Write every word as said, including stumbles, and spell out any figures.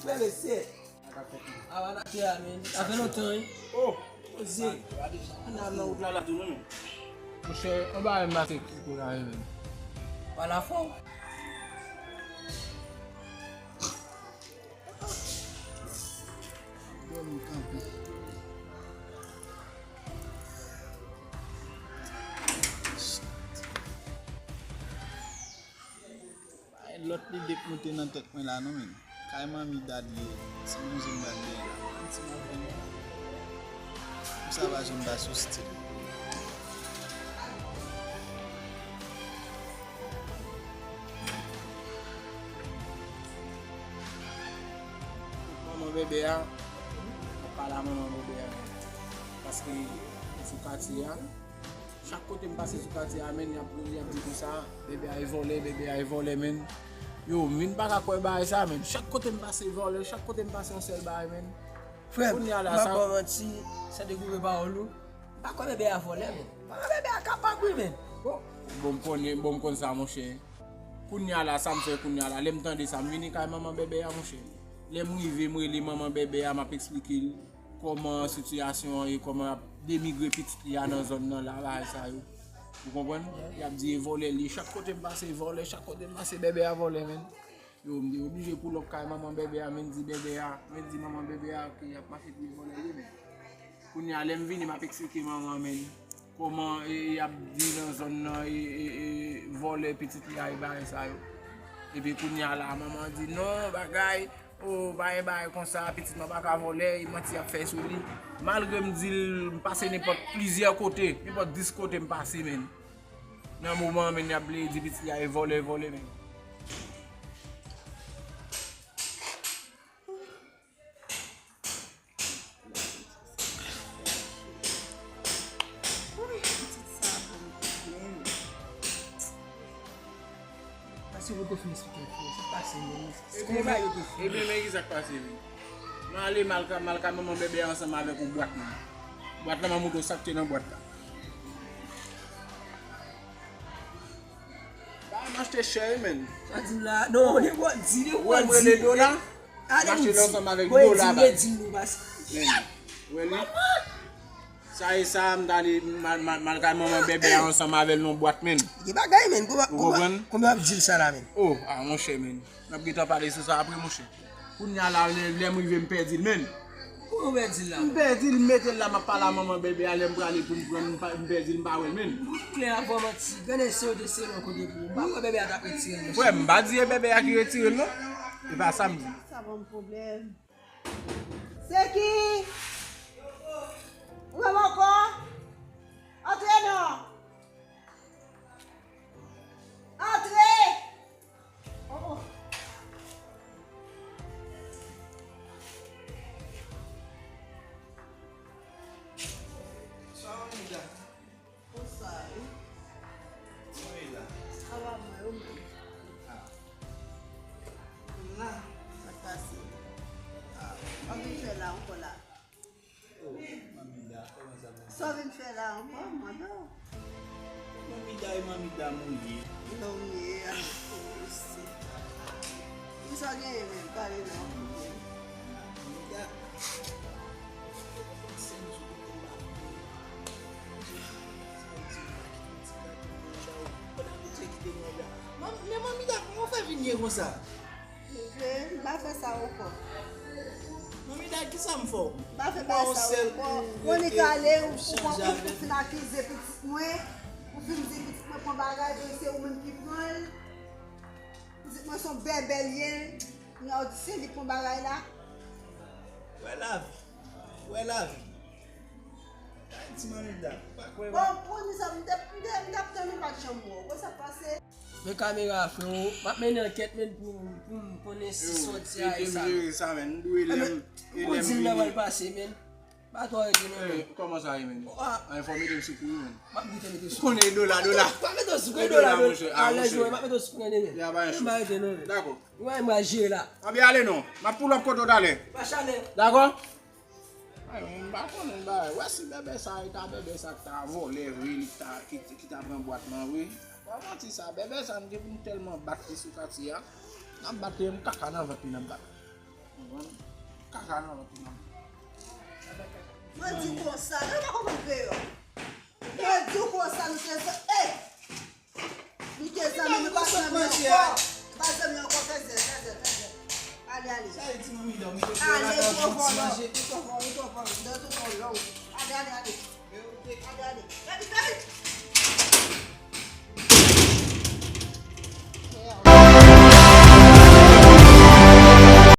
Frè mesye. Awa n ap fè a, men. Sa fè lontan, wi. Oh! Poze. Ann al nan wout la, la tou, non, men. Monchè, anba menm mache ki kou la, men. Wala fò. Bon, nou kanpe. Ay, lòt lide k moute nan tèt mwen la, non, men. Kay manmi Dad li ye. Se manzè m Dad li ye la. Yon ti maten. Pou sa pa janm pa sou stil. Manman bebe a, mwen pale a manman bebe a. Paske sou katye a, chak kote m pase sou katye a, men, y ap, y ap di konsa, bebe a e vòlè, bebe a e vòlè, men. Yo, m vin pa ka kwè bagay sa, men. Chak kote m pase vòlè, chak kote m pase yon sèl bagay, men. Frè m, kounye a la, m ap sa ba w manti, san dekouvri pawòl ou. M pa kwè bebe a vòlè, men. Manman bebe a kapab, wi, men. Bon. Bon, m konnen, bon, m konn sa, monchè. Kounye a la, sa m fè kounye a la. Lè m tande sa, m vini kay manman bebe a, monchè. Lè m rive, m rele manman bebe a, m ap eksplike l kòman sitiyasyon an ye, kòman y ap denigre pitit li a nan zòn nan la, bagay sa yo. Ou konprann? Y ap di e vòlè li ye. Chak kote m pase, e vòlè. Chak kote m pase, bebe a vòlè, men. Yo, m te oblije pull up kay manman bebe a, men di bebe a, men di manman bebe a ke y ap mache pou e vòlè li ye, men. Kounye a, lè m vini, m ap eksplike manman, men, kòman, e, y ap di nan zòn nan, e, e, e, vòlè pitit li a, e bagay sa yo. Epi kounye a la, manman di, "Non, bagay, o, pa gen bagay konsa, pitit mwen pa ka vòlè, e manti y ap fè sou li." Malgre m di l, m pase nenpòt plizyè kote, nenpòt dis kote m pase, men. Nan moman an, men, y ap vle di pitit li a e vòlè, vòlè, men. Woy, pitit sa bon, men. Paske yo te fin esplike l, sa pase, men. Ebyen, men, ebyen, men, ki sa k pase, men? M ale, m al ka, m al ka manman bebe a ansanm avèk yon bwat, men. Bwat la, m a montre w sa k te nan bwat la. Ba m achte chè, wi, men. Sa di m la, non, nenpòt di, nenpòt di. Wè m rele Dola. M achte l ansanm avèk Dola, ba. Men, wè li. Sa e sa, m t ale, m al, m al, m al kay manman bebe a ansanm avè l nan bwat, men. Ki bagay, men? Ou konprann? Kòman w ap di l sa la, men? Oh, ah, monchè, men. N ap gentan pale sou sa apre, monchè. Kounye a la, lè, lè m rive, m pèdi l, men. Kòman w pèdi l la? M pèdi l, m mete l la, m ap pale a manman bebe a, lè m prale pou m pran l, m pa, m pèdi l, m pa wè l, men. Klè a fò manti, gade se yo te sere yon kote pou ou. M pa kwè bebe a t ap retire l, monchè. Frè m, m pa di e bebe a ki retire l, non. E pa sa m di. Sa ban m pwoblèm. Se ki? Ou wè m ankò? Antre non! Antre! Oh, oh. Sa w ap di la? Bonswa, wi. Mwen la. Sa va mwen, ou menm? Ah. M la. Sa k pase? Ah. W ap vin fè la ankò la? Oh, Mamida, kòman sa, Mamida? Sa w vin fè la ankò, mwen menm? Mamida e Mamida mouye. Non, m ye a, isi. Kisa w genyen menm? Pale non. Mamida. Men Mamida, kòman w fè vin ye konsa? M pa fè sa ankò. Mamida, kisa m fè w? M pa fè bagay sa ankò. Monica ale, ou, ou, ou fin akize pitit mwen. Ou fin di pitit mwen pran bagay, bon, se ou menm ki pran l. Pitit mwen se yon bèbè l ye. Kounye a w di se li k pran bagay la. Wè lavi. Wè lavi. Ay, ti Mamida, pa kwè. Bon, pou ni sa, m te, m te, m t ap tann ou pa t janm wè w. Wè sa k pase? Men kamera a, freo, m ap mennen ankèt, men, pou, pou m konnen si sòti a e sa. Yo, ede m jere sa, men. M dwe lè m, e lè m vini. Ou di m nan pral pase, men. Pa twò rete, non, men. Kòman sa ye, men? A enfòme de m sou kou, men. M ap goute mete sou. Konnen e dola, dola. Pa mete sou kou, e dola, monchè. Alèz, men, m ap mete sou kou, men. Ya, pa yon chou. M pa rete, non, men. Dakò. Ou wè, m pral jere la. M ap ale, non. M ap pull up kote w talè. Pa chalè. Dakò? Ay, m pa konnen bagay. Wè si bèbè sa, e ta bèbè sa ki ta vòlè vre, li ki ta, ki, ki ta pran bwat lan vre. Pa manti sa, bèbè sa, m gen pou m tèlman bat li sou katye a. N ap bat li, m kaka nan vant li, n ap bat. Konprann? Kaka nan lòt nan. Mwen di w konsa, nou pa konprann kreyòl. Mwen di w konsa, nou te zan-, ey! Nou te zanmi, nou pa zanmi ankò. Nou pa zanmi ankò, fè zèl, fè zèl, fè zèl. Ale, ale. Sa e ti manmi dòmi te Ale, ou twò pou vòlò, manje. Ou twò vòlò, ou twò vòlò.